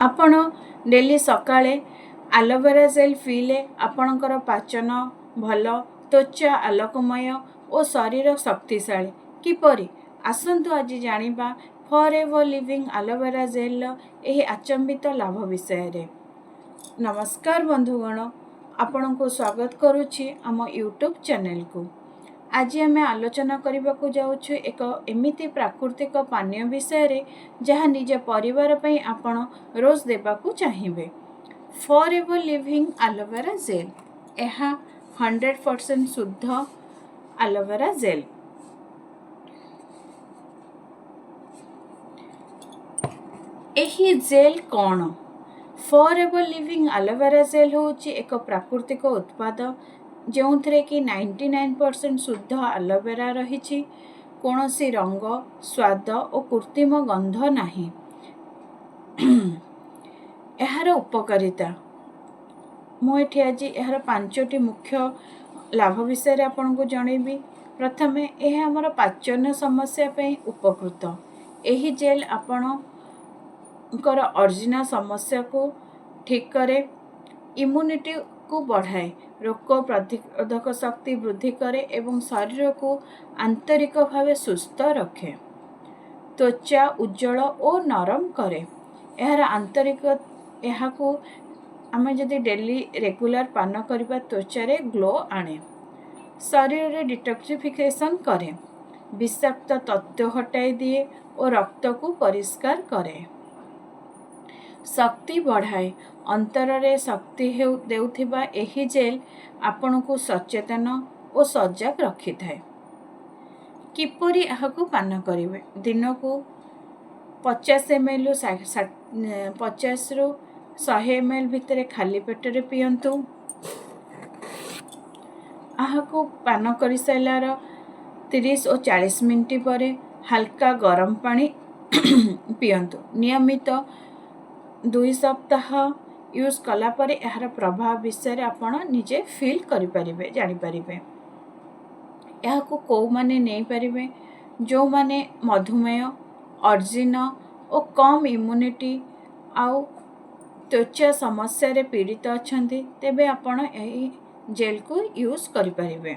ଆପଣ ଡେଲି ସକାଳେ aloe vera gel ପିଇଲେ ଆପଣଙ୍କର ପାଚନ ଭଲ, ତ୍ୱଚା ଆଲୋକମୟ ଓ ଶରୀର ଶକ୍ତିଶାଳୀ। କିପରି? ଆସନ୍ତୁ ଆଜି ଜାଣିବା ଫର୍ ଏଭର୍ ଲିଭିଂ ଆଲୋଭେରା ଜେଲ୍ର ଏହି ଆଚମ୍ବିତ ଲାଭ ବିଷୟରେ। ନମସ୍କାର ବନ୍ଧୁଗଣ, ଆପଣଙ୍କୁ ସ୍ୱାଗତ କରୁଛି ଆମ ୟୁଟ୍ୟୁବ୍ ଚ୍ୟାନେଲକୁ। ଆଜି ଆମେ ଆଲୋଚନା କରିବାକୁ ଯାଉଛୁ ଏକ ଏମିତି ପ୍ରାକୃତିକ ପାନୀୟ ବିଷୟରେ, ଯାହା ନିଜ ପରିବାର ପାଇଁ ଆପଣ ରୋଜ ଦେବାକୁ ଚାହିଁବେ: for ever living aloe vera gel. ଏହା 100% ଶୁଦ୍ଧ ଆଲୋଭେରା ଜେଲ୍। ଏହି ଜେଲ୍ କ'ଣ? For ever living aloe vera gel ହେଉଛି ଏକ ପ୍ରାକୃତିକ ଉତ୍ପାଦ, ଯେଉଁଥିରେ କି 99% ଶୁଦ୍ଧ ଆଲୋଭେରା ରହିଛି। କୌଣସି ରଙ୍ଗ, ସ୍ୱାଦ ଓ କୃତ୍ରିମ ଗନ୍ଧ ନାହିଁ। ଏହାର ଉପକାରିତା, ମୁଁ ଏଠି ଆଜି ଏହାର ପାଞ୍ଚଟି ମୁଖ୍ୟ ଲାଭ ବିଷୟରେ ଆପଣଙ୍କୁ ଜଣେଇବି। ପ୍ରଥମେ, ଏହା ଆମର ପାଚନ ସମସ୍ୟା ପାଇଁ ଉପକୃତ। ଏହି ଜେଲ୍ ଆପଣଙ୍କର ଅଜୀର୍ଣ୍ଣ ସମସ୍ୟାକୁ ଠିକ୍ କରେ, ଇମ୍ୟୁନିଟିକୁ ବଢ଼ାଏ, ରୋଗ ପ୍ରତିରୋଧକ ଶକ୍ତି ବୃଦ୍ଧି କରେ ଏବଂ ଶରୀରକୁ ଆନ୍ତରିକ ଭାବେ ସୁସ୍ଥ ରଖେ। ତ୍ୱଚା ଉଜ୍ଜଳ ଓ ନରମ କରେ। ଏହାର ଆନ୍ତରିକ ଏହାକୁ ଆମେ ଯଦି ଡେଲି ରେଗୁଲାର ପାନ କରିବା, ତ୍ୱଚାରେ ଗ୍ଲୋ ଆଣେ। ଶରୀରରେ ଡିଟକ୍ସିଫିକେସନ୍ କରେ, ବିଷାକ୍ତ ତତ୍ତ୍ୱ ହଟାଇ ଦିଏ ଓ ରକ୍ତକୁ ପରିଷ୍କାର କରେ। ଶକ୍ତି ବଢ଼ାଏ। ଅନ୍ତରରେ ଶକ୍ତି ଦେଉଥିବା ଏହି ଜେଲ୍ ଆପଣଙ୍କୁ ସଚେତନ ଓ ସଜାଗ ରଖିଥାଏ। କିପରି ଏହାକୁ ପାନ କରିବେ? ଦିନକୁ 50 ଏମ୍ଏଲ୍ରୁ 50ରୁ 100 ଏମ୍ଏଲ୍ ଭିତରେ ଖାଲି ପେଟରେ ପିଅନ୍ତୁ। ଏହାକୁ ପାନ କରିସାରିଲାର 30 ଓ 40 ମିନିଟ୍ ପରେ ହାଲକା ଗରମ ପାଣି ପିଅନ୍ତୁ। ନିୟମିତ 2 ସପ୍ତାହ ୟୁଜ୍ କଲା ପରେ ଏହାର ପ୍ରଭାବ ବିଷୟରେ ଆପଣ ନିଜେ ଫିଲ୍ କରିପାରିବେ, ଜାଣିପାରିବେ। ଏହାକୁ କେଉଁମାନେ ନେଇପାରିବେ? ଯେଉଁମାନେ ମଧୁମେହ, ଅଜୀର୍ଣ୍ଣ ଓ କମ୍ ଇମ୍ୟୁନିଟି ଆଉ ତ୍ୱଚା ସମସ୍ୟାରେ ପୀଡ଼ିତ ଅଛନ୍ତି, ତେବେ ଆପଣ ଏହି ଜେଲ୍କୁ ୟୁଜ୍ କରିପାରିବେ।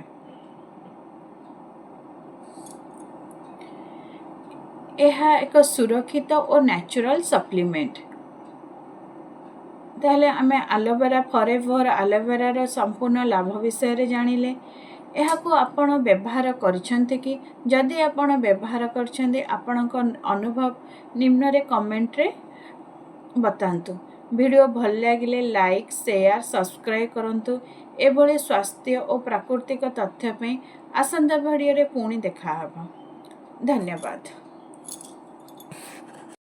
ଏହା ଏକ ସୁରକ୍ଷିତ ଓ ନ୍ୟାଚୁରାଲ୍ ସପ୍ଲିମେଣ୍ଟ। ତାହେଲେ ଆମେ ଆଲୋଭେରା, ଫର୍ ଏଭର୍ ଆଲୋଭେରାର ସମ୍ପୂର୍ଣ୍ଣ ଲାଭ ବିଷୟରେ ଜାଣିଲେ। ଏହାକୁ ଆପଣ ବ୍ୟବହାର କରିଛନ୍ତି କି? ଯଦି ଆପଣ ବ୍ୟବହାର କରିଛନ୍ତି, ଆପଣଙ୍କ ଅନୁଭବ ନିମ୍ନରେ କମେଣ୍ଟରେ ବତାନ୍ତୁ। ଭିଡ଼ିଓ ଭଲ ଲାଗିଲେ ଲାଇକ୍, ସେୟାର, ସବସ୍କ୍ରାଇବ୍ କରନ୍ତୁ। ଏଭଳି ସ୍ୱାସ୍ଥ୍ୟ ଓ ପ୍ରାକୃତିକ ତଥ୍ୟ ପାଇଁ ଆସନ୍ତା ଭିଡ଼ିଓରେ ପୁଣି ଦେଖାହେବ। ଧନ୍ୟବାଦ।